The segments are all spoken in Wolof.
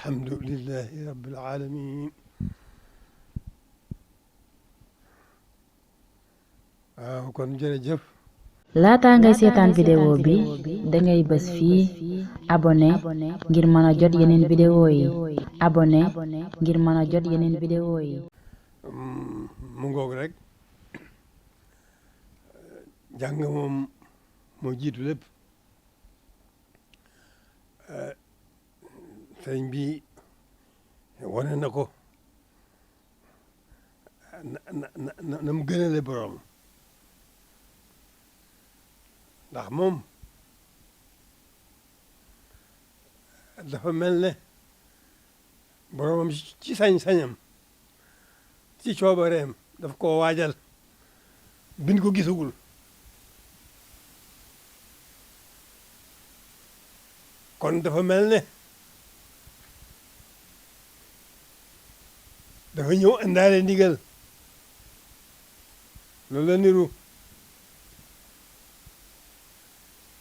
alhamdulillahi rabbil alamin waaw kon jërëjëf. laata ngay seetaan vidéo bi dangay bës fii abonné ngir mën a jot yeneen vidéo yi abonné ngir mën a jot yeneen vidéo yi. mu ngoog rek jàng moom moo jiitu lépp sëriñ bi wane na ko na mu gënale borom ndax moom dafa mel ne boromam ci sañ-sañam ci coobareem daf koo waajal bind ko gisagul kon dafa mel ne dafa ñëw indaale ndigal loolu la niru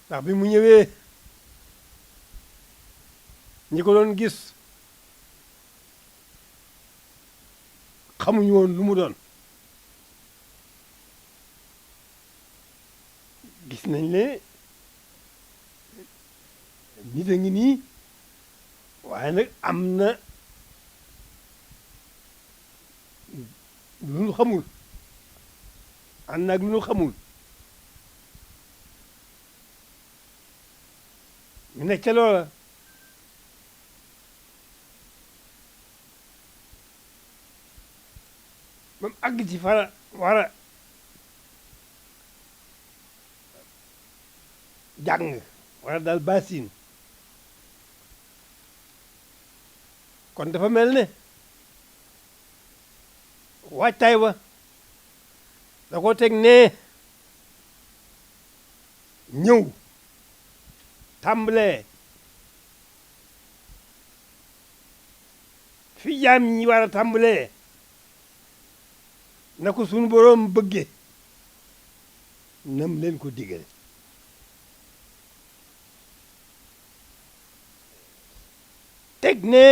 ndax bi mu ñëwee ñi ko doon gis xamuñu woon lu mu doon gis nañ ne nit a ngi nii waaye nag am na lu nu xamul ànd naag lu nu xamul ñu nekk ca loola ba mu àgg ci fara war a jàng wala daal basin kon dafa mel ne waajtaay wa da ko teg nee ñëw tàmbalee fi jaam ñi war a tàmbalee na ko sunu boroom bëgge nam leen ko digale teg ne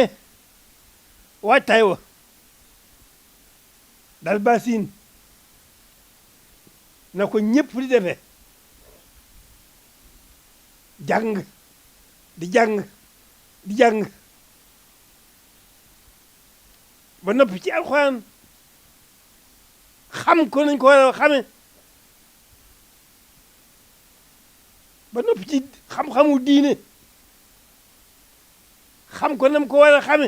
waajtaay wa dal basin na ko ñëpp di defee jàng di jàng di jàng ba noppi ci alxuraan xam ko nañ ko war a xame ba noppi ci xam-xamu diine xam ko nam ko war a xame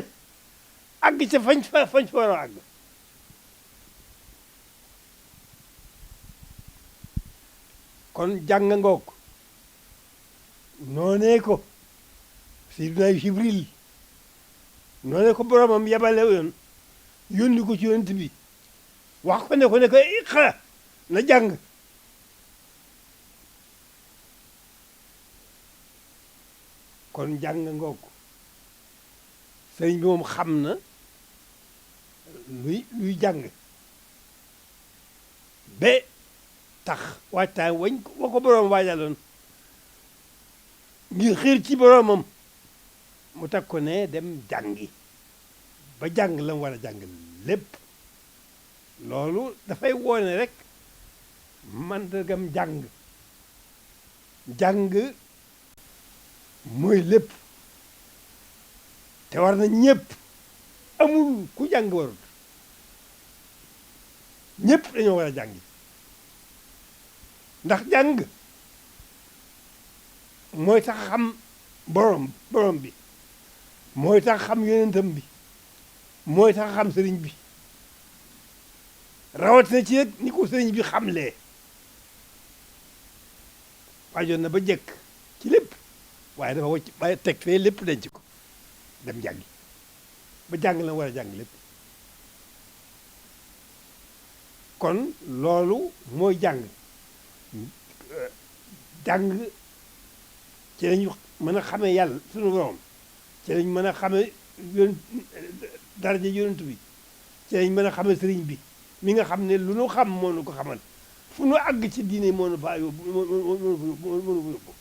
àgg ca fañ fa war a àgg kon jàng ngoog noonee ko Seydina Jibril noonee ko boromam yabale yoon yónni ko ci yonent bi wax ko ne ko iqra na jàng kon jàng ngoog sëriñ bi moom xam na luy jàng ba tax waajtaay wa ko boroom waajaloon ngir xiir ci boroomam mu teg ko ne dem jàngi ba jàng la mu war a jàng lépp loolu dafay woone rek mandargam jàng mooy lépp te war na ñëpp amul ku jàng warut ñëpp dañoo war a jàngi ndax jàng mooy tax xam borom bi mooy tax xam yonentam bi mooy tax xam sëriñ bi rawatina ci rek ni ko sëriñ bi xamlee waajoon na ba jekk ci lépp waaye dafa wacc waaye teg fee lépp denc ko dem jàngi ba jàng la war a jàng lépp kon loolu mooy jàng ci lañu mën a xamee yàlla sunu borom ci lañ mën a xamee daraja yonent bi ci lañ mën a xamee sëriñ bi mi nga xam ne lu nu xam moo nu ko xamal fu nu àgg ci diine moo nu fa yóbbu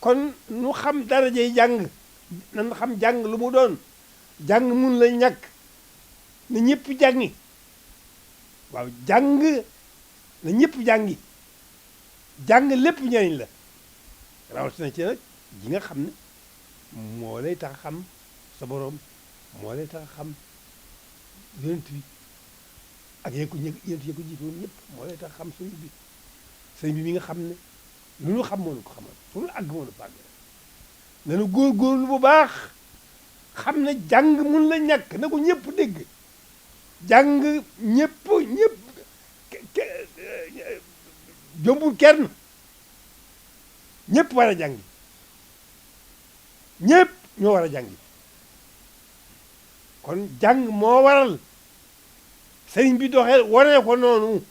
kon nu xam darajay jàng nan xam jàng lu mu doon jàng mun la ñàkk na ñëpp jàngi waaw jàng na ñëpp jàngi jàng lépp njëriñ la rawatina ci nag ji nga xam ne moo lay tax xam sa borom moo lay tax xam yonent bi ak yéen ko jiitoon ñëpp moo lay tax xam sëriñ bi mi nga xam ne lu ñu xam moo ñu ko xamal fu ñu àgg moo ñu fàgg nanu góorgóorlu bu baax xam ne jàng mun la ñàkk na ko ñëpp dégg jàng ñëpp jombul kenn ñëpp war a jàngi ñëpp ñoo war a jàngi kon jàng moo waral sëriñ bi doxee waree ko noonu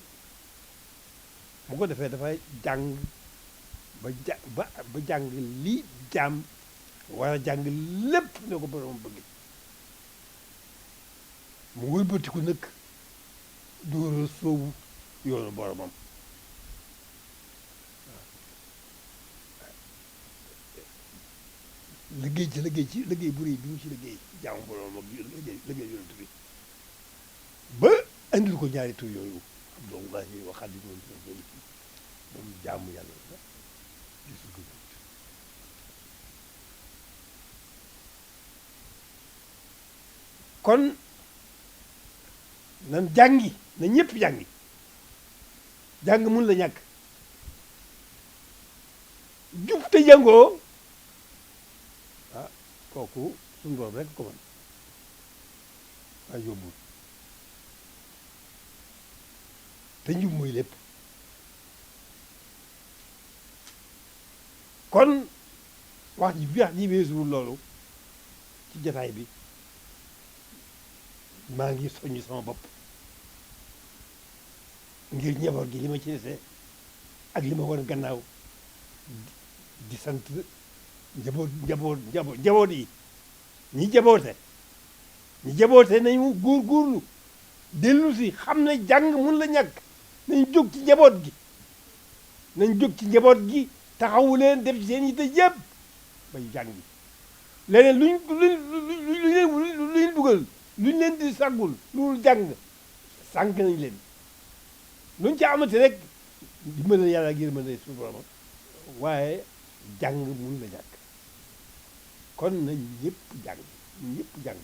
bu ko defee dafay jàng ba jàng li jaam war a jàng lépp ne ko borom bëgg mu wëlbatiku nag dóora soobu yoonu boromam liggéey bu rëy bi mu ci liggéey jaamu boromam ak liggéey yonent bi ba andil ko ñaari tur yooyu Abdullahi wa Xaadimu moom jaamu yàlla la gisul ko kon nan jàngi na ñëpp jàngi jàng mun la ñàkk jub te jàngoo kooku suñu borom rek ko mën waaye yóbbul te njub mooy lépp kon wax ji weesuwul loolu ci jataay bi maa ngi soññ sama bopp ngir njaboot gi li ma ci dese ak li ma war gannaaw di sant njaboot yi ñi jaboote nañu góorgóorlu dellu si xam ne jàng mun la ñàkk nañ jóg ci njaboot gi taxawu leen def ci seen yitte yëpp bay jàngi leneen luñ dugal luñ leen di sàggul loolu jàng sànq nañ leen luñ ci amati rek dimbal yàlla ngir mën a suñu borom waaye jàng mun la ñàkk kon nañ ñëpp jàng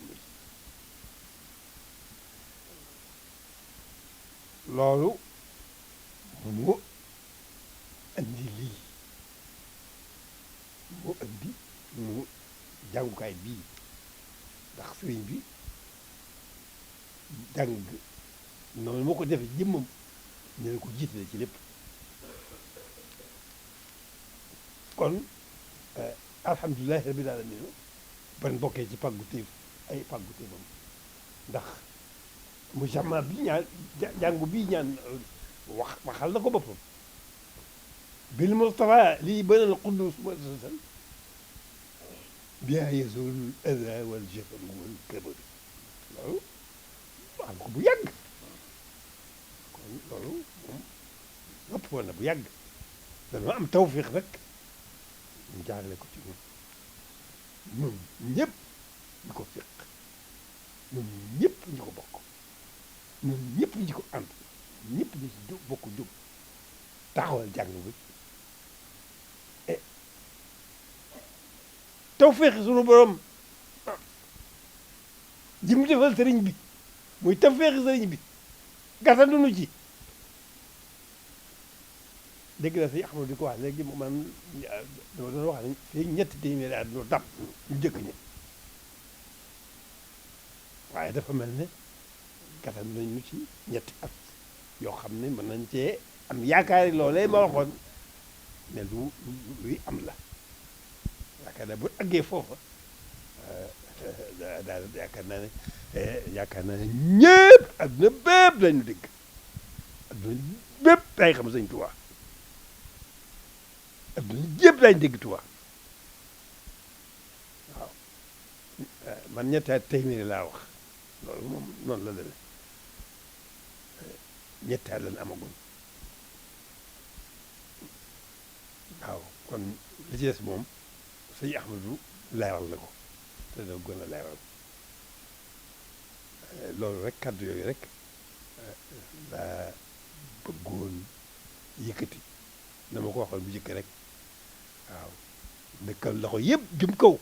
loolu moo andi lii mu jàngukaay bii ndax sëriñ bi jàng noonu moo ko defee jëmmam ñu ne ko jiitale ci lépp kon alhamdulilahi rabbil alamin ban bokkee ci pàggu téefam ndax mu jamaa bi ñaan jàngu bii ñaan waxal na ko boppam bil Mustafa lii banal quddus muassasan bihaa yazulu al-adaa wal jafal wal kabar loolu wax ko bu yàgg kon loolu moom nopp woon na bu yàgg dañoo am tawfiix rek ñu jaarale ko ci ñun ñëpp ñu ko fiq ñun ñëpp ñu ko bokk ñun ñëpp ñu ko ànd ñëpp ñu ci bokk jóg taxawal jàng bi tawfiix sunu borom ji mu defal sëriñ bi muy tawfiix sëriñ bi gàttandu nu ci dégg na si Ahmadu di ko wax léegi man dama doon wax ne fii ñetti téeméeri at ñu dab ñu jëkk ñi waaye dafa mel ne gàttandu nañ ñu ci ñetti at yoo xam ne mën nañ cee am yaakaari loolee ma waxoon ne luy am la yaakaar naa bu àggee foofa daal yaakaar naa ne ñëpp adduna bépp lañu dégg adduna bépp day xam Sëñ Tuubaa adduna yëpp lañu dégg Tuubaa waaw man ñetti at téeméeri laa wax loolu moom noonu la demee ñetti at lañ amaguñ waaw kon li ci des moom sëñ Ahmadu leeral na ko dana gën a leeral loolu rek kàddu yooyu rek laa bëggoon yëkkati dama ko waxoon bu njëkk rek waaw nekkal loxo yëpp jëm kaw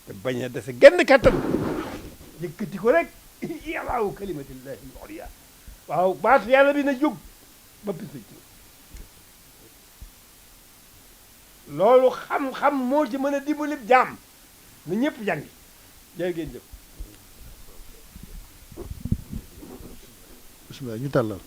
te bañ a dese genn kattan yëkkati ko rek yàllaawu kalimatillahi al-ulya waaw baatu yàlla bi na jóg ba pis ci loolu xam-xam moo ci mën a dimbali jaam na ñëpp jàngi jërë ngeen jëf bismillah ñu tàllal